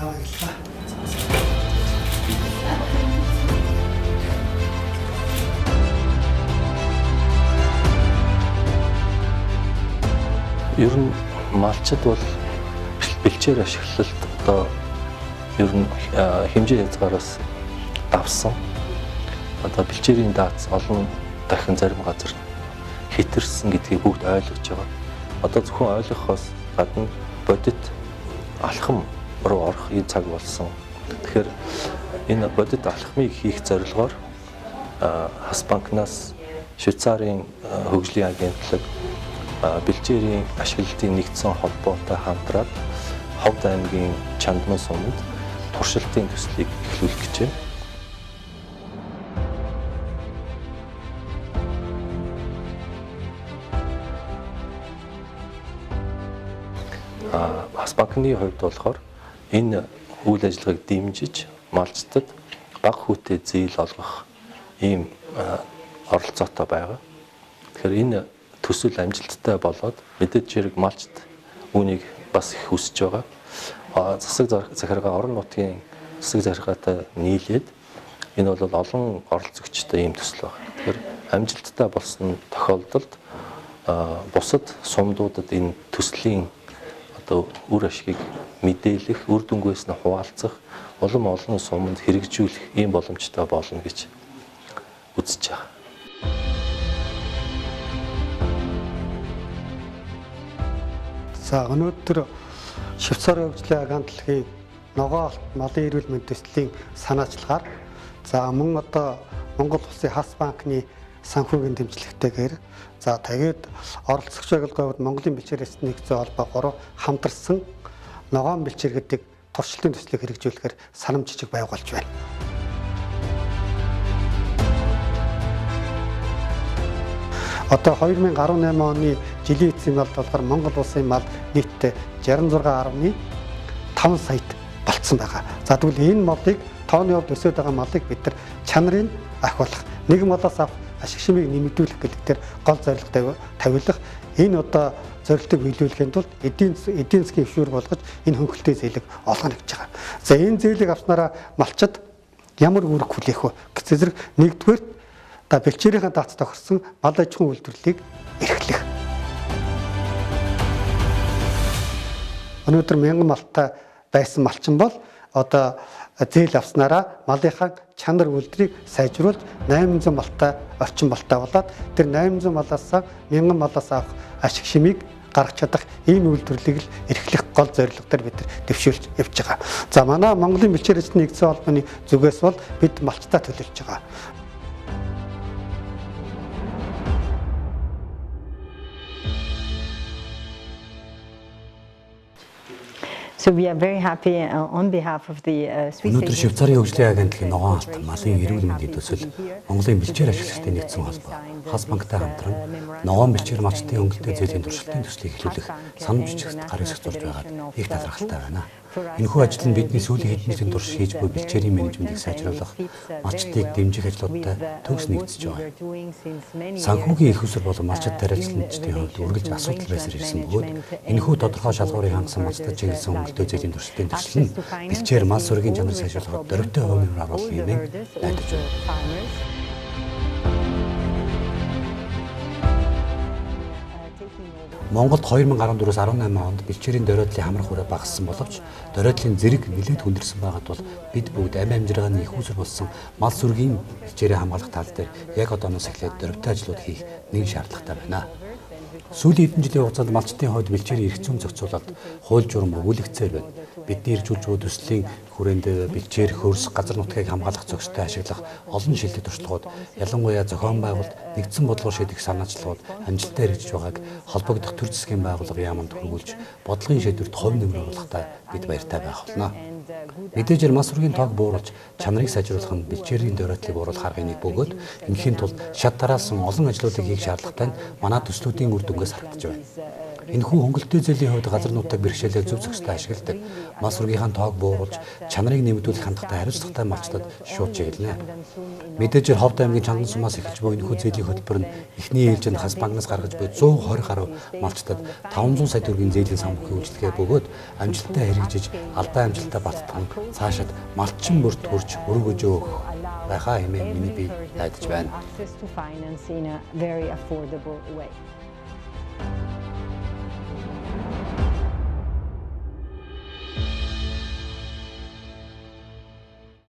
За, баярлалаа. Ер нь малчид бол бэлчээр ашиглалт одоо ер нь хэмжээ хязгаараас давсан. Одоо бэлчээрийн дац олон дахин зарим газар хэтэрсэн гэдгийг бүгд ойлгож байгаа. Одоо зөвхөн ойлгохоос гадна бодит алхам руу орох ийм цаг болсон. Тэгэхээр энэ бодит алхмыг хийх зорилгоор Хас банкнаас Швейцарын хөгжлийн агентлаг, бэлчээрийн ашиглалтын нэгдсэн холбоотой хамтраад Ховд аймгийн Чандман суманд туршилтын төслийг эхлүүлэх гэж байна. Хас банкны хувьд болохоор энэ үйл ажиллагааг дэмжиж малчдад бага хүүтэй зээл олгох ийм оролцоотой байгаа. Тэгэхээр энэ төсөл амжилттай болоод мэдээж хэрэг малчд үүнийг бас их хүсэж байгаа. Засаг захиргаа орон нутгийн засаг захиргаатай нийлээд энэ бол олон оролцогчтой ийм төсөл байна. Тэгэхээр амжилттай болсон тохиолдолд бусад сумдуудад энэ төслийн одоо үр ашгийг мэдээлэх, үр дүнгээс нь хуваалцах, улам олон суманд хэрэгжүүлэх ийм боломжтой болно гэж үзэж байгаа. За, өнөөдөр Швейцарын хөгжлийн агентлагийн ногоон алт малын эрүүл мэнд төслийн санаачлагаар, за мөн одоо Монгол Улсын Хас банкны санхүүгийн дэмжлэгтэйгээр, за тэгээд оролцогч байгууллагын хувьд Монголын бэлчээр эсний нэгдсэн холбоо 3 хамтарсан ногоон бэлчээр гэдэг туршилтын төслийг хэрэгжүүлэхээр санамж жижиг байгуулж байна. Одоо 2018 оны жилийн эцсийн малд болохоор Монгол улсын мал нийтдээ 66.5 саяд болцсон байгаа. За, тэгвэл энэ малыг тооны хувьд өсөд байгаа малыг бид нар чанарыг ахиулах, нэг малаас авах ашиг шимийг нэмэгдүүлэх гэдэг дээр гол зорилго тавиулах. Энэ одоо зорилтыг биелүүлэхийн тулд эдийн засгийн хөшүүрэг болгож энэ хөнгөлөлтийн зээлийг олгоно гэж байгаа. За, энэ зээлийг авснараа малчид ямар үүрэг хүлээх вэ? Гэсэн зэрэг нэгдүгээр та бэлчээрийн дац тохирсон мал аж ахуйн үйлдвэрлэлийг эрхлэх. Өнөөдөр 1000 малтай байсан малчин бол одоо зээл авснараа малынхаа чанар үйлдвэрийг сайжруулж 800 малтай орчин малтай болоод тэр 800 малаас 1000 малаас авах ашиг шимийг гаргах чадах ийм үйлдвэрлэлийг л эрхлэх гол зорилго дээр бид дэвшүүлж явж байгаа. За, манай Монголын бэлчээр эсний нэгдсэн холбооны зүгээс бол бид малчтай төлөвлөж байгаа. So we are very happy on behalf of the Swiss Өнөөдөр Швейцарын хөгжлийн агентлагийн ногоон алт малын эрүүл мэндийн төсөл Монголын бэлчээр ашиглагчдын нэгдсэн холбоо Хас банктай хамтран ногоон бэлчээр малчдын хөнгөлөлттэй зээлийн туршилтын төслийг эхлүүлэх санамж жижигт гар хэсэг зурж байгаад их талархалтай байна. Энэхүү ажил нь бидний сүүлийн хэдэн жилийн турш хийж буй бэлчээрийн менежментийг сайжруулах, малчдыг дэмжих ажлуудтай төгс нэгдэж байгаа юм. Санхүүгийн эх үүсвэр болон малчид тариаланчдын хувьд үргэлж асуудал байсаар ирсэн бөгөөд энэхүү тодорхой шалгуурыг хангасан малчдад чиглэсэн хөнгөлөлттэй зээлийн туршилтын төсөл нь бэлчээр мал сүргийн чанар сайжруулахад дөрвтэй хувь нэмэр оруулах хэмээн найдаж байна. Монголд 2014-өөс 18 онд бэлчээрийн дөрөөдлийн хамрах хүрээ багассан боловч дөрөөдлийн зэрэг нэлээд хүндэрсэн байгаад бол бид бүгд амь амжиргааны их үүсвэр болсон мал сүргийн бэлчээрээ хамгаалах тал дээр яг одооноос эхлээд дөрвтэй ажлууд хийх нэгэн шаардлагатай байна. Сүүлийн хэдэн жилийн хугацаанд малчдын хувьд бэлчээрийн эрх зүйн зохицуулалт хууль журам өгүүлэгдсээр байна. Бидний хэрэгжүүлж буй төслийн хүрээнд бэлчээр хөрс газар нутгийг хамгаалах зохистой ашиглах олон шилдэг туршлагууд, ялангуяа зохион байгуулалт, нэгдсэн бодлогоор шийдэх санаачлагууд амжилттай хэрэгжиж байгааг холбогдох төр засгийн байгууллага яаманд хүргүүлж бодлогын шийдвэрт хувь нэмэр оруулахдаа бид баяртай байх болно. Мэдээж мал сүргийн тоог бууруулж чанарыг сайжруулах нь бэлчээрийн дөрөөдлийг бууруулах аргын нэг бөгөөд ингээхийн тулд шат тараасан олон ажлуудыг хийх шаардлагатай нь манай төслүүдийн үр дүнгээс харагдаж байна. Энэхүү хөнгөлөлттэй зээлийн хувьд газар нутаг бэрхшээлээ зөв зохистой ашигладаг. Мал сүргийнхаа тоог бууруулж, чанарыг нэмэгдүүлэх хандлагатай хариуцлагатай малчдад шууд чиглэнэ. Мэдээж Ховд аймгийн Чандан сумаас эхэлж буй энэхүү зээлийн хөтөлбөр нь эхний ээлжинд Хас банкнаас гаргаж буй 120 гаруй малчдад 500 сая төгрөгийн зээлийн санхүүгийн үйлчилгээ бөгөөд амжилттай хэрэгжиж, алдаа амжилтаа баттган цаашид малчин бүрт хүрч өргөжөө өгөх байхаа хэмээн миний бие найдаж байна. Access to finance in a very affordable way.